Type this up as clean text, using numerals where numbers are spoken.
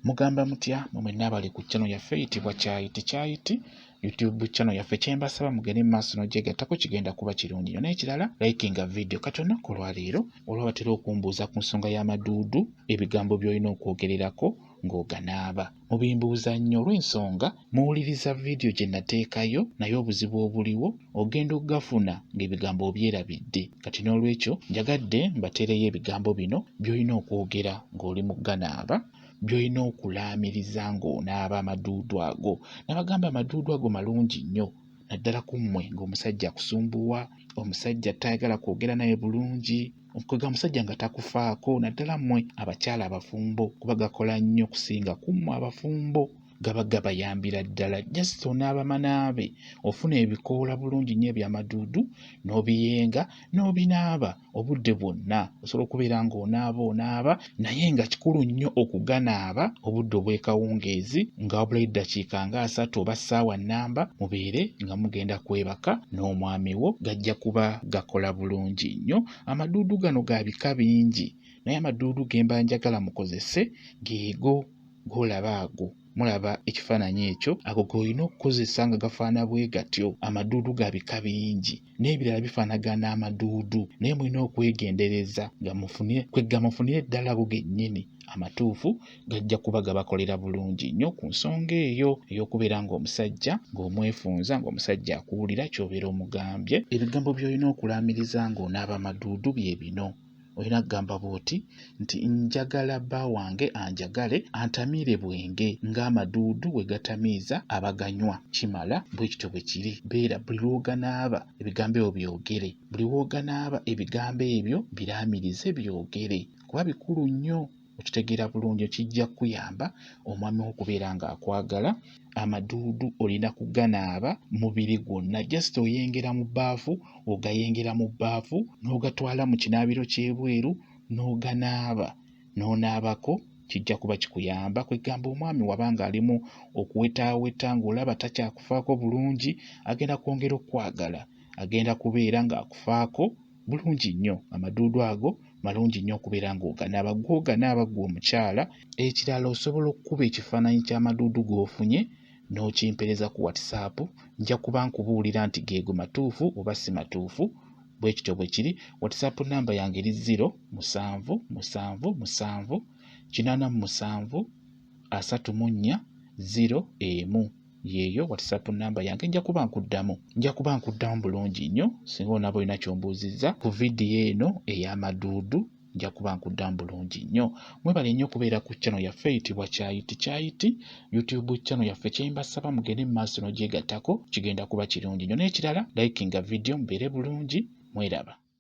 Mugamba mutya mwe mwenna abali ku channel yaffe eyitibwa Kyayiti Kyayiti YouTube channel yaffe kyembasaba mugende mu maaso n'ogyegattako kigenda kuba kirungi nnyo n'ekirala likinga video kati olunaku olwaleero olwa batera okumbuuza ku nsonga y'amaduudu ebigambo by'olina okwogererako ng'oganaaba mubimbuuza nnyo olw'ensonga muwuliriza vidiyo gye nateekayo naye obuzibu obuliwo ogenda okugafuna ng'ebigambo obyerabidde kati n'olwekyo njagadde mbateereyo ebigambo bino by'olina okwogera ng'oli mu kuganaaba by'olina okulaamiriza ng'onaaba amaduudu ago. Nabagamba amaduudu ago malungi nnyo naddala ku mmwe ng'omusajja akusumbuwa, omusajja tayagala kwogera naye bulungi, kwega omusajja nga takufaako naddala mmwe abakyala abafumbo kuba gakola nnyo okusinga ku mmwe abafumbo. Gaba gabayambira ddala just onaaba manaabe ofuna ebikoola bulungi nnyo eby'amaduudu n'obiyenga n'obinaaba obudde bwonna osobola okubeera ng'onaaba onaaba naye nga kikulu nnyo okuganaaba obudde obw'ekawungeezi nga wabulayo eddakiika nga 30 oba ssaawa nnamba mubeere nga mugenda kwebaka n'omwami wo gajja kuba gakola bulungi nnyo. Amaduudu gano ga bika bingi naye amaduudu ge mba njagala mukozese geego g'olaba ago. Mulaba ekifaananyi ekyo? Ago g'olina okukozesa nga gafaana bwe gatyo. Amaduudu ga bika bingi n'ebirala bifaanagana amaduudu naye mulina okwegendereza nga mufunire kwegga mufunire ddala ago gennyini amatuufu gajja kuba gabakolera bulungi nnyo ku nsonga eyo ey'okubeera ng'omusajja ng'omwefunza ng'omusajja akuwulira ky'obeera omugambye. Ebigambo by'olina okulaamiriza ng'onaaba amaduudu bye bino. Olina kugamba bw'oti nti njagala bba wange anjagale antamiire bwenge ng'amaduudu bwe gatamiiza abaganywa. Kimala bwe kityo bwe kiri. Beera buli lw'oganaaba ebigambo ebyo byogere. Buli lw'oganaaba ebigambo ebyo biraamirize byogere kuba bikulu nnyo. Okitegeera bulungi kijja kukuyamba omwami wo okubeera ng'akwagala. Amaduudu olina kuganaaba mubiri gwonna just oyengera mu bbaafu ogayengera mu bbaafu n'ogatwala mu kinaabiro ky'ebweru n'oganaaba n'onaabako kijja kuba kikuyamba kwegamba omwami waba ng'alimu okuwetaaweta ng'olaba takyakufaako bulungi agenda kwongera okukwagala agenda kubeera ng'akufaako bulungi nnyo. Amaduudu ago malungi nnyo okubeera ng'oganaaba gw'oganaaba ggwe omukyala. Ekirala osobola okukuba ekifaananyi ky'amaduudu g'ofunye n'okimpeereza ku WhatsApp nja kuba nkubuulira nti geego matuufu oba si matuufu. Bwe kityo bwe kiri. WhatsApp nnamba yange eri 0 7 7 7 87 34 0 1. Yeeyo WhatsApp nnamba yange nja kuba nkuddamu. Nja kuba nkuddamu bulungi nnyo singa onaaba olina ky'ombuuzizza ku vidiyo eno ey'amaduudu nja kuba nkuddamu bulungi nnyo. Mwebale nnyo okubeera ku channel yaffe eyitibwa Kyayiti Kyayiti YouTube channel yaffe kye mbasaba mugende mu maaso n'ogyegattako kigenda kuba kirungi nnyo. N'ekirala likinga vidiyo mubeere bulungi mweraba.